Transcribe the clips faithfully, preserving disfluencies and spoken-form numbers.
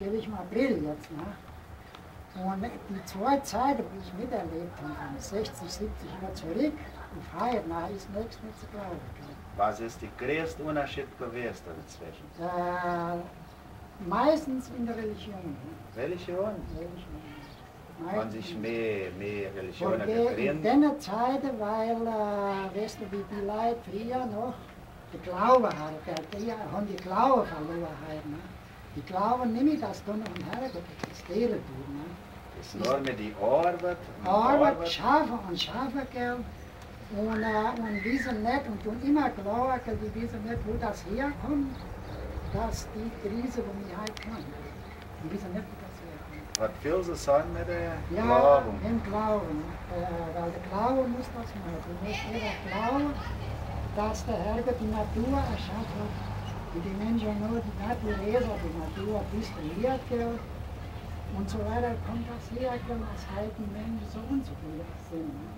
Gebe ich mal Brill jetzt, ne? Und die zwei Zeiten, die ich miterlebt habe, von sechzig, siebzig Jahren zurück und heuer, na, ist nichts mehr zu glauben. Was ist der größte Unterschied gewesen dazwischen? Äh, meistens in der Religion. Religion? Religion. Von sich mehr, mehr Religion. Porque in der Zeit, weil, äh, weißt du, wie die Leute früher noch den Glauben hatten, die haben den Glauben verloren halt, ne? Die glauben nicht mehr, dass da noch ein Herrgott existieren tut, ne? Es ist nur mehr die Arbeit und Arbeit, Arbeit. Schaffen und schaffen, gell? Und, äh, und wissen nicht und tun immer glauben, gell, die wissen nicht, wo das herkommt, dass die Krise, wo wir halt kommen. Die wissen nicht, wo das herkommt. Hat viel zu tun mit der Glauben. Ja, im Glauben. Äh, weil der Glaube muss das machen. Du musst jeder glauben, dass der Herrgott die Natur erschaffen hat, wie die Menschen nur die Naturleser, die Natur bis verliert, gell? Und so weiter kommt das her, gell, dass halt die Menschen so unzufrieden sind, ne?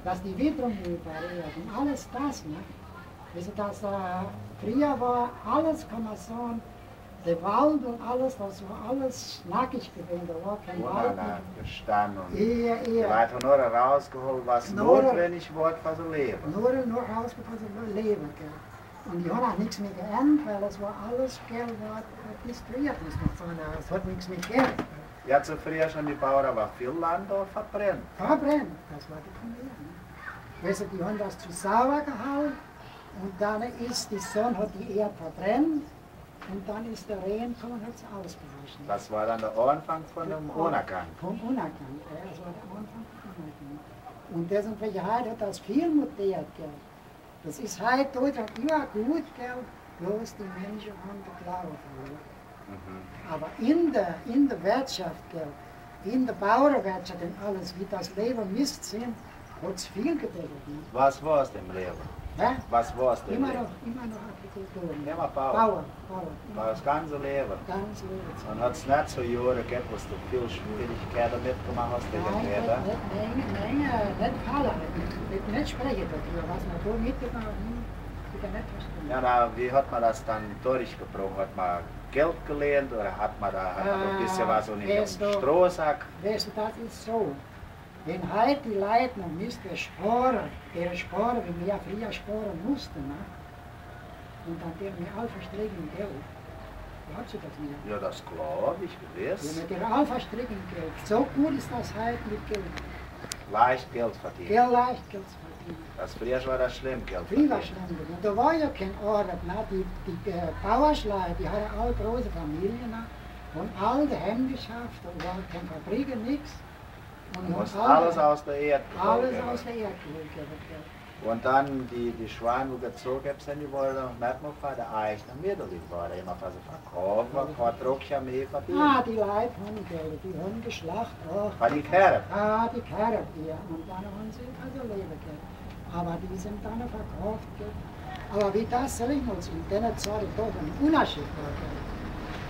Dass die Witterung überall und alles das, ne? Also das, äh, früher war alles, kann man sagen, der Wald und alles, das war alles nackig gewesen, da war kein Wald mehr. Ohne Gestanden. Ja, ja. Die Leute haben nur rausgeholt, was notwendig war für das Leben. Nur, nur rausgeholt, was Leben, gell. Und die haben auch nichts mehr geerntet, weil das war alles, gell, war destruiert, muss man sagen. Es hat nichts mehr geerntet. Ja, zu früher schon die Bauern, aber viel Land da verbrennt. Verbrennt, das war die Probleme. Weißt du, die haben das zu sauer gehauen und dann ist die Sonne, hat die Erde verbrennt und dann ist der Regen gekommen und hat es ausgewaschen. Das war dann der Anfang von dem Untergang. Vom Untergang, ja, das war der Anfang vom Untergang. Und deswegen heute hat das viel mutiert, gell. Das ist heute dort und immer gut, gell, bloß die Menschen haben den Glauben verloren. Mhm. Aber in der, in der Wirtschaft, gell, in der Bauernwirtschaft und alles, wie das Leben müsste sein, hat es viel getan, ne? Was war es dem Leben? Hä? Was war es dem Leben? Immer noch, immer noch Agrikultur. Immer Bauer. Bauer. Bauer, ja. War das ganze Leben. Ganz Leben. Und hat es nicht so Jahre gegeben, wo du viel Schwierigkeiten mitgemacht hast, wegen Wetter? Nein, nicht, nicht, nicht, äh, nicht Fälle, nicht, nicht sprechen darüber, was man da mitgemacht hat, hm, bitte nicht verstehen. Ja, na, wie hat man das dann durchgebrochen? Hat man Geld gelehnt oder hat man da, hat man da ein bisschen was unter dem Strohsack? Äh, weißt du, weißt du, das ist so. Wenn heute die Leute noch müssten sparen, der sparen, wie wir früher sparen mussten, ne? Und dann werden wir alle verstrichen in Geld. Glaubst du das mir? Ja, das glaube ich gewiss. Ja, mit der alle verstrichen in Geld. So gut ist das heute mit Geld. Leicht Geld verdienen. Geld, leicht Geld verdienen. Das früher war das schlimm, Geld verdienen. Früher war schlimm. Und da war ja kein Arbeit, ne? Die, die, äh, Bauerschlei, die hatten alle große Familien, ne? Und alle daheim geschafft, da war keine Fabrik, nichts. Und alles aus der Erde geholt, alles aus der Erde geholt, ja, ja. Und dann die, die Schweine, wo gezogen sind, die wurden noch nicht mal von der eigenen Mütter, die wurden immer für sie verkauft, ein paar Trockchen mehr verdient. Ah, die Leute haben Geld, die haben geschlacht, ach. Bei die Kälber? Ah, die Kälber, ja. Und dann haben sie also Leben gehabt. Aber die sind dann verkauft, gell. Aber wie das, sag ich mal, in der Zeit doch ein Unterschied war, gell.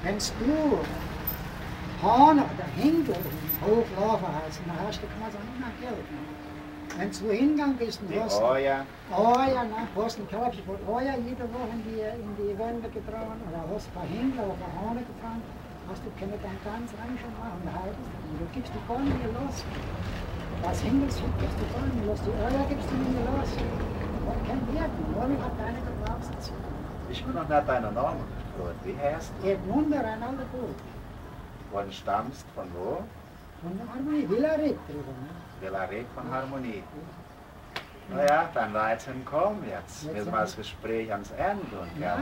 Wenn du Hahn oder Hindel im Hof laufen hast, dann hast du quasi immer Geld, ne? Wenn du hingegangen bist und hast, oh ja, na, hast einen Kälbchen von Eier jede Woche in die, in die Wände getragen oder hast ein paar Hindel oder ein paar Hahn getragen, hast du können dein ganz Reich schon machen, ein halbes. Du gibst die gar nicht los. Was Hindels gibst du gar nicht los, die Eier gibst du nicht los. Und kein Wert, nur noch hat deine gebraucht. Ich bin noch nicht deinen Namen gefragt. Wie heißt du? Edmundo Reinaldo Burg. Und stammst von wo? Von der Harmonie, Villaret drüber, ne? Villaret von Harmonie. Ja. Na ja, dann war jetzt im Kommen jetzt. Jetzt müssen wir das Gespräch ans Ende tun, gell? Ja,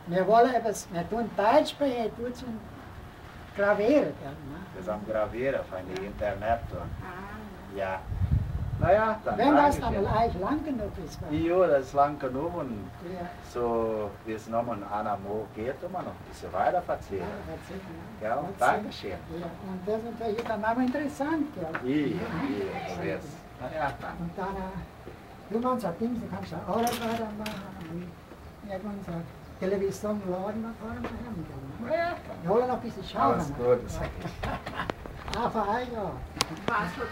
wir, wir wollen etwas, wir tun Deutsch sprechen, du zum Gravieren, gell, ne? Das am Gravieren, von dem Internet tun. Ah, ja. Ja. Na ja, dann danke schön. Wenn das dann eigentlich lang genug ist, wa? Ja, das ist lang genug und so, wie es noch mal an einem Mal geht, tun wir noch ein bisschen weiter erzählen. Ja, erzählen, ja. Ja, und danke schön. Ja, und das ist natürlich dann auch interessant, gell? Ja, ja, so ist es. Na ja, dann. Und dann, äh, du meinst, auf Dings, du kannst ja auch weitermachen. Und irgendwann so Television laden, dann fahren wir heim, gell? Ja, ja. Wir wollen noch ein bisschen schauen, ne? Alles gut, ist okay. Ah, für ein Jahr. Warst du